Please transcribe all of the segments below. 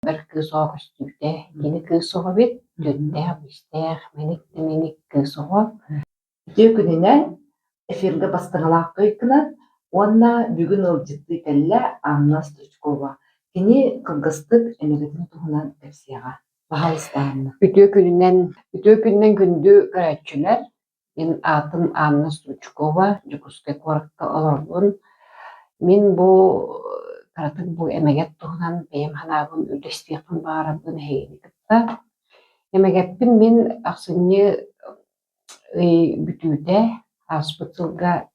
Бэр кыыс оҕо көстүүтэ, кини кыыс оҕо эбит, түөртээх-биэстээх, мэник да мэник кыыс оҕо. Үтүө күнүнэн эфиргэ бастыҥалаах кыайкынан уонна бүгүн ыалдьыттыы кэллэ Анна Стручкова. Кини кылгастык эмэгэтин туһунан кэпсиэҕэ. Баһаалыста, Анна. Үтүө күнүнэн, үтүө күнүнэн күндү көрөөччүлэр! Мин аатым Анна Стручкова, Дьокуускай куоракка олоробун. Мин бу кыратык бу эмэгэт туһунан бэйэм санаабын үллэстиэхпин баҕарабын эһигини кытта. Эмэгэппин мин ахсынньы ый бүтүүтэ ааспыт сылга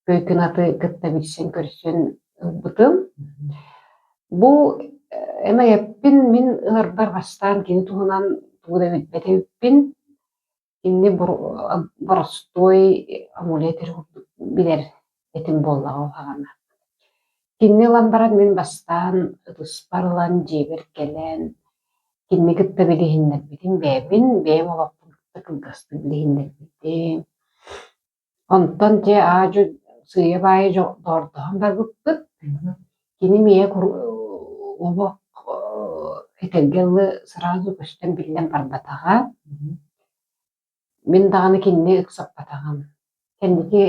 Көй-Кынаты кытта билсэн-көрсөн ылбытым. Бу эмэгэппин мин ыларбар бастаан кини туһунан тугу да билбэт эбиппин. Ини боростуой амулет эрэ курдук билэр этим буоллаҕа уһаҕана. Кинини ылан баран мин бастаан ытыспар ылан дьиэбэр кэлэн кинини кытта билиһиннэрбитим бэйэбин, бэйэм олохпун кытта кылгастык билиһиннэрбитим. Онтон дьэ аа-дьуо сыыйа-баайа доҕордоһон барбыппыт. Кини миэхэ олох этэргэ дылы сразу көстөн биллэн барбатаҕа. Мин даҕаны кинини ыксаппатаҕым. Кэнники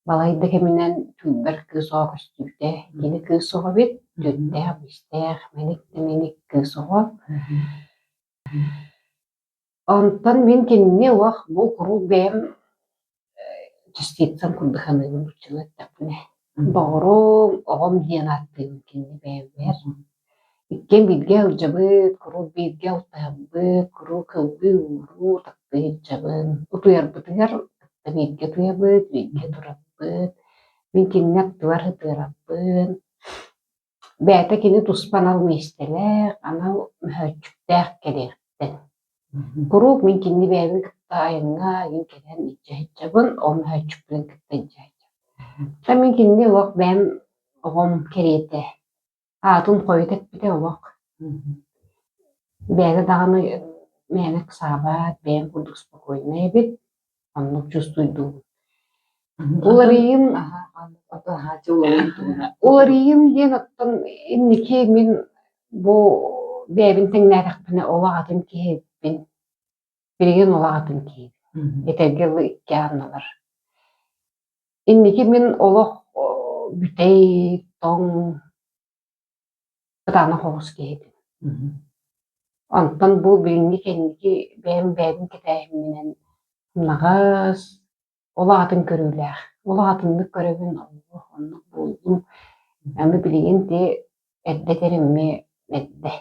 балайда кэминэн түүлбэр кыыс оҕо көстүүтэ. Кини кыыс оҕо эбит, түөртээх-биэстээх, мэник да мэник кыыс оҕо. Онтон мин кинини олох бу куруук бэйэм частицам курдук саныыбын нууччалыы эттэхпинэ. Доҕорум, оҕом диэн ааттыыбын кинини бэйэбэр. Иккиэн бииргэ сылдьабыт, куруук бииргэ алтыһабыт, куруук ыллыы-ууруу, таптыы сылдьабын. Утуйарбытыгар кытта бииргэ утуйабыт, бииргэ турабыт. Мин кинини аттыбар сытыарабын. Бэйэтэ кини туспа анал миэстэлээх, анал мөһөөччүктээх кэлиэхтэн. Куруук мин кинини бэйэбин кытта айаҥҥа игин кэлэн илдьэ сылдьабын, ол мөһөөччүкпүн кытта илдьэ сылдьабын. Оттон мин кинини олох бэйэм оҕом кэриэтэ, аатын хойут эппитэ олох. Бэйэтэ даҕаны мээнэ ыксаабат, бэйэм курдук спокойнай эбит, оннук чувствуйдуубун. Уларыйыым Уларыйыым диэн оттон инники мин бу бэйэбин тэҥнээтэхпинэ олох атын киһи эбиппин. Билигин олох атын киһибин. Этэргэ дылы икки анналар. Инники мин олох бүтэй, тоҥ, кытаанах оҕус киһибин. Онтон бу билиҥҥи кэнники бэйэм бэйэбин кэтээһимминэн сымнаҕас, олох атын көрүүлээх, олох атыннык көрөбүн, олох оннук буоллум. Аны билигин ти эрдэ этэрим эмиэ эрдэ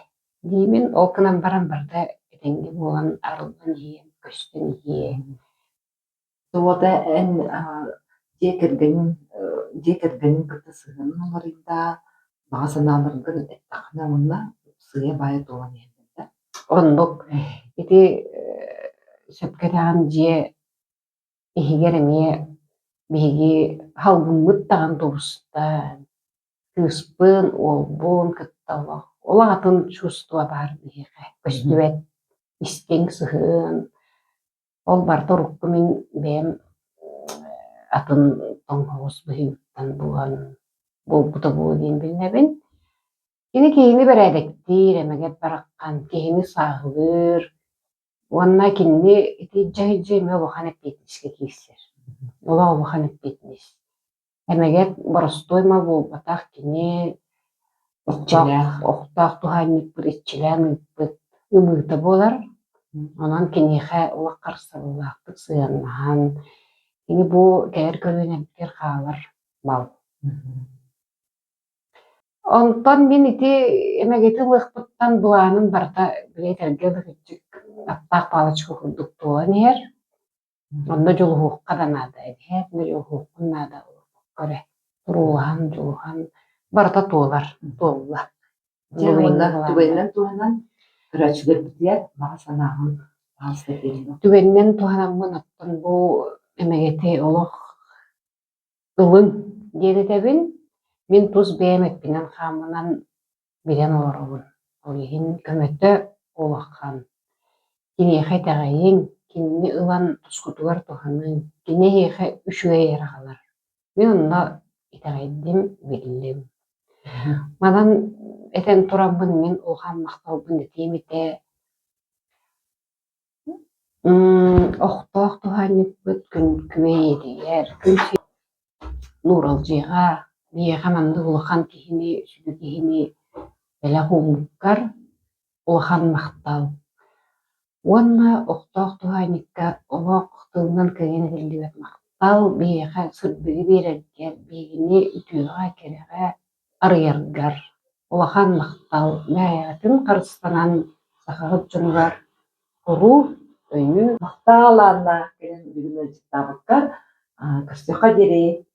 диибин, ол гынан баран барыта этэҥҥэ буолан арыллан иһиэ, көстөн иһиэ. Суота эн дьиэ кэргэниҥ дьиэ кэргэниҥ кытта сыһыанын уларыйда, баҕа санааларгын эттэххинэ уонна сыыйа-баайа туолан иһэллэр да? Оннук. Ити сөпкө этэҕин дьиэ иһигэр эмиэ биһиги салгыммыт даҕаны тубуста, кыыспын, уолбун кытта олох олох атын чувство баар биһиэхэ көстүбэт истиҥ сыһыан. Ол барыта урукку мин бэйэм атын тоҥхоҕус быһыыбыттан буолан буолбута буолуо диэн билинэбин. Кини киһини бэрээдэктиир, эмэгэт бараххан, киһини сааһылыыр уонна кинини ити дьаһайдьа эмиэ улахан эппиэтинэскэ киирсэр. Олох улахан эппиэтинэс. Эмэгэт боростуой мал буолбатах, кини охтоох, охтоох туһаанньыппыт иччилээн ыыппыт ымыыта буолар. Онон киниэхэ олох харыстабыллаахтык сыһыаннаһан, кини бу кэлэр көлүөнэбитигэр хаалар мал. Онтон мин ити эмэгэти ылыахпыттан былааным барыта били этэргэ дылы кырдьык аттаах палочка курдук туолан иһэр. Онно дьулуһуохха да наада эбээт, дьулуһуоххун наада эрэ туруулаһан, дьулуһан барыта туолар, туолла. Дьэ уонна түгэнинэн туһанан көрөөччүлэрбитигэр баҕа санааҕын баҕаста этиэҥ Түгэнинэн туһанаммын оттон бу эмэгэти олох ылыҥ диэн этэбин. Мин тус бэйэм эппинэн-хааммынан билэн олоробун. Ол иһин көмөтө улахан. Киниэхэ итэҕэйиҥ, кинини ылан тускутугар туһаныҥ, кини эһиэхэ үчүгэй эрэ аҕалар. Мин онно итэҕэйдим, биллим. Манан этэн тураммын мин улахан махталбын этиэм этэ. Охтоох туһаанньыкпыт күн күбэй ийэтигэр, күн Нууралдьыйаҕа биһиэхэ маннык улахан киһини, сүдү киһини бэлэх ууммуккар улахан махтал. Уонна охтоох туһаанньыкка олох тылынан кыайан этиллибэт махтал биһиэхэ сырдыгы биэрэргэр, биһигини үтүөҕэ, кэрэҕэ арыйаргар улахан махтал. Бэйэҕитин харыстанан сахаҕыт дьонугар куруук өйүү Махтал, Анна, кэлэн бүгүн ыалдьыттаабыккар. Көрсүөххэ диэри.